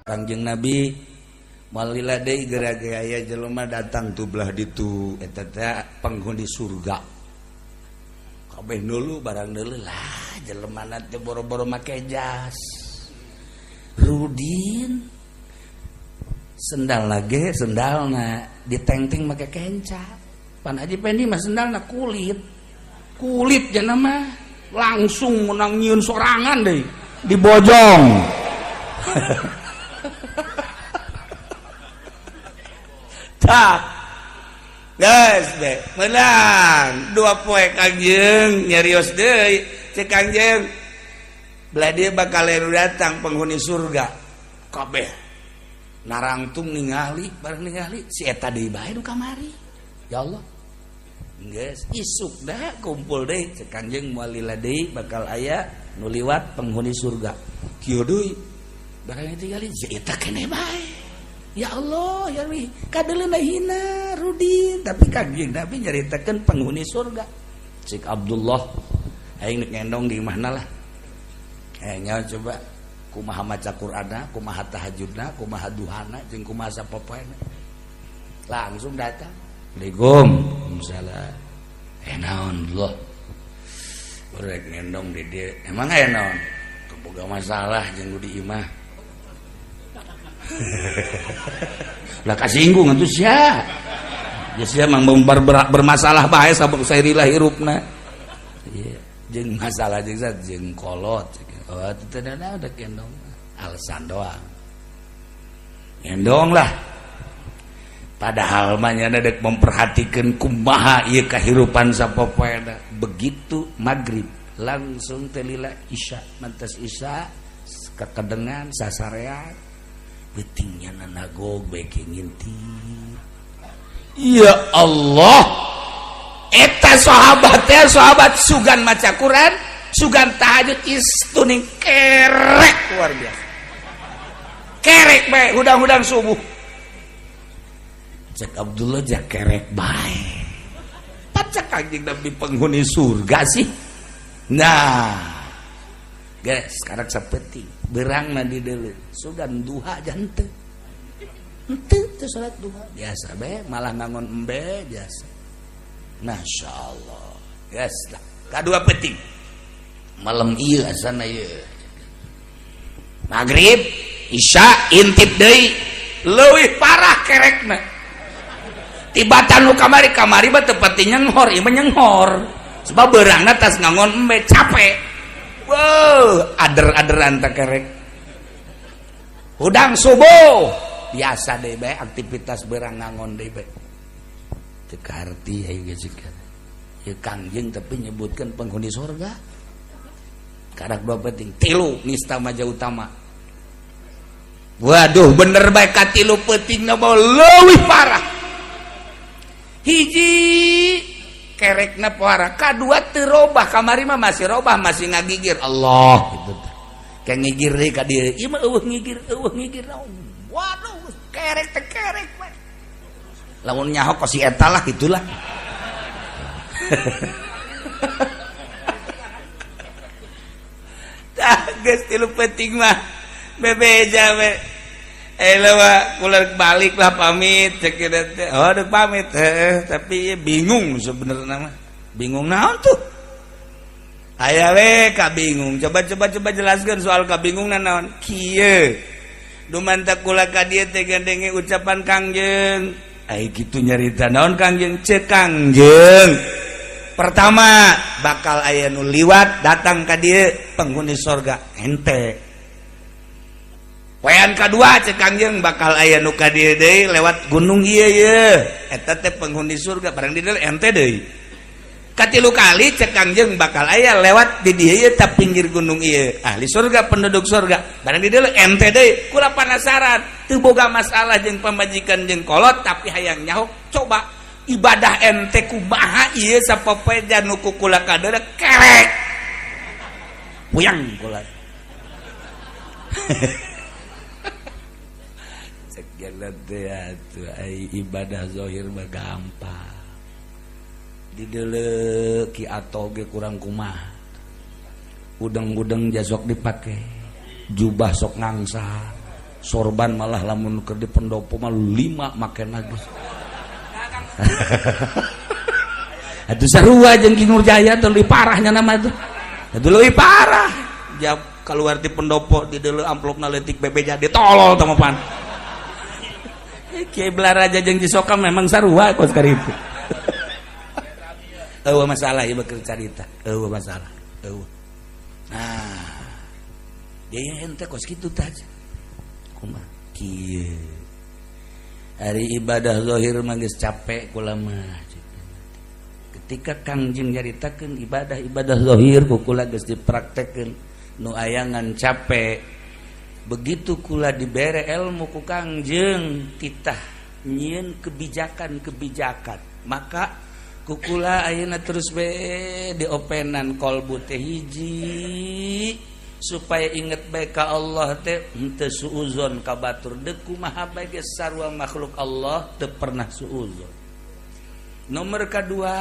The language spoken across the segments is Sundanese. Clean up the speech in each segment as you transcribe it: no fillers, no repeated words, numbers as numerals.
Kangjeng Nabi moal lila deui geura ge aya jelema datang tuh belah ditu eta teh penghuni surga. Kabeh dulu barang dulu lah jelema teh boro-boro make jas. Rudin sendal lagi sendalna ditengteng make kenca. Pan Haji Pendi mah sendalna kulit. Kulit jana mah langsung menang nyieun sorangan deui dibojong. Tak guys deh menang dua poe Kangjeng nyarios deui cek Kangjeng belah dia bakal datang penghuni surga kabeh narangtung ningali bareng ningali si eta deui bae nu kamari ya Allah geus isuk dah kumpul deui cek Kangjeng moal lila deui bakal aya nu liwat penghuni surga kieu deui bareng tingali si eta keneh bae. Ya Allah, ya wi, kadeleuna hina Rudin, tapi Kangjeng Nabi nyaritakeun penghuni surga. Cik Abdullah, aing nek ngendong di mana lah. Nyaho coba kumaha maca Qur'anna, kumaha tahajudna, kumaha duhana, jeung kumaha sapopoena. Langsung datang. Assalamualaikum. Waalaikumsalam. Naon Allah. Rek ngendong di dieu. Emang aya naon? Boga masalah jeung nu di imah. Lah kasinggung atuh sia. Ya sia mah bermasalah bae sabab sairilah hirupna. Ieu jeung masalah jeung jeung kolot. Oh teu ada kendong. Alasan doang. Kendong lah. Padahal mah nya dek memperhatikan kumaha ieu kahirupan sapopoena. Begitu maghrib langsung teh lila isya, mantas isya kekedengan sasarean pentingnya nanago beki ngintip. Ya Allah, eta sahabat teh sahabat sugan maca Quran, sugan tahajud istuning kerek luar biasa. Kerek bae hudang-hudang subuh. Cek Abdullah jak kerek bae. Pacak Kangjeng Nabi penghuni surga sih. Nah, guys, sekarang seperti berang di deuleu sugan duha janten henteu teu salat duha biasa bae malah ngangon embe biasa. Masya Allah guys lah kadua penting malam ieu asana ieu maghrib isya intip deui leuwih parah kerekna tibatan nu kamari kamari mah teu pati nyenghor ieu mah nyenghor sebab beurangna tas ngangon embe capek. Wow, ader-aderan tak kerek. Hudang subuh biasa deh bae aktivitas berang ngangon deh bae. Teu kaharti ayo geus ya Kangjeng tapi nyebutkan penghuni surga. Karak dua penting tilu nista maja utama. Waduh bener bae katilu pentingna mah leuwih parah. Hiji kerekna parah, kadua teu robah, kamari mah masih robah, masih ngagigir Allah gitu. Kayak ngigir deui ka dieu, ieu mah eueuh ngigir, eueuh ngigir. Waduh, kerek teh kerek we. Lamun nyaho kos si eta lah itulah. Tah geus tilu penting mah bebeja we. Mah kula balik lah pamit cek teh. Oh deuk pamit heuh tapi bingung sebenarnya mah. Bingung naon tuh? Aya we ka bingung. Coba coba coba jelaskeun soal kabingungan naon. Kieu. Dumanta kula ka dieu teh gandenge ucapan Kangjeng. Ai kitu nyarita naon Kangjeng? Ceuk Kangjeng. Pertama bakal aya nu liwat datang ka dieu penghuni sorga ente. Poean kadua cek Kangjeng bakal aya nu ka dieu deui lewat gunung ieu ye. Eta teh penghuni surga barang di dieu ente deui. Katilu kali cek Kangjeng bakal aya lewat di dieu ye ta pinggir gunung ieu. Ahli surga penduduk surga barang di dieu ente deui. Kula panasaran teu boga masalah jeung pamajikan jeung kolot tapi hayang nyaho coba ibadah ente kumaha ieu sapopoe nu ku kula kadeuleu kerek. Puyang kula. Ibadah zahir mah gampang dideuleu ki atoge kurang kumaha udeng-udeng jasok dipake jubah sok ngangsa Sorban malah lamun keur di pendopo mah 5 make lagi. Atuh sarua jeung Ki Nurjaya teh leuwih parahnya nama itu. Atuh leuwih parah. Jap keluar di pendopo di deuleu amplopna leutik bebeja ditolol tah mah pan. Kiai Balaraja jeung Cisoka memang sarua kos karitu. Eueuh masalah ieu bakal carita. Eueuh masalah. Eueuh. Nah, dia ente kos kitu tah. Kumaha kieu. Hari ibadah zahir mah geus capek kula mah. Ketika Kangjeng nyaritakeun ibadah-ibadah zahir ku kula geus dipraktekkeun nu ayangan capek. Begitu kula dibere ilmu ku Kangjeng titah nyieun kebijakan-kebijakan, maka ku kula ayeuna terus be diopenan kolbu teh hiji supaya inget bae ka Allah teh henteu suuzon ka batur deuk kumaha bae geus sarua makhluk Allah teu pernah suuzon. Nomor kedua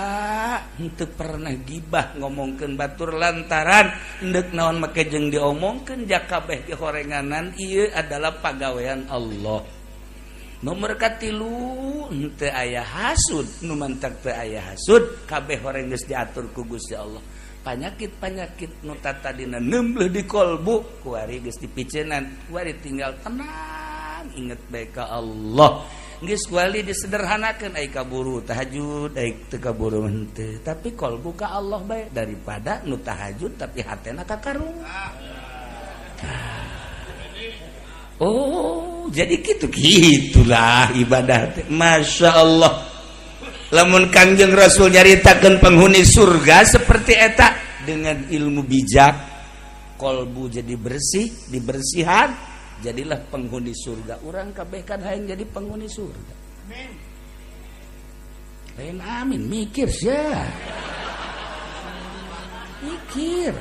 henteu pernah gibah ngomongkeun batur lantaran endek naon make jeung diomongkeun jakabeh dihorenganan ieu adalah pagawean Allah. Nomor katilu henteu aya hasud nu mantak teu aya hasud kabeh horeng geus diatur ku Gusti Allah. Panyakit-panyakit nu tatadina nembleh di kolbu kuari geus dipiceunan kuari tinggal tenang inget bae ka Allah. Geus kuali disederhanakeun ai kaburu tahajud ai teu kaburu henteu tapi kolbu ka Allah bae daripada nu tahajud tapi hatena ka karung. Oh, jadi gitu gitulah ibadah teh. Masya Allah. Lamun Kangjeng Rasul nyaritakeun penghuni surga seperti eta dengan ilmu bijak kolbu jadi bersih, dibersihan, jadilah penghuni surga. Urang kabeh kan hayang jadi penghuni surga. Amin. Lain amin mikir sia. Mikir.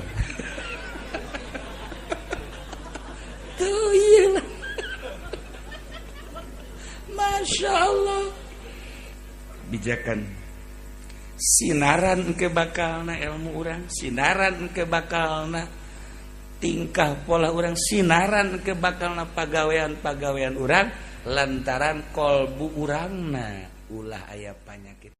Tuh iya. Masya Allah. Bijakan sinaran ke bakalna ilmu urang, sinaran ke bakalna tingkah pola urang, sinaran ke bakalna pagawean-pagawean urang lantaran kolbu urangna ulah aya panyakit.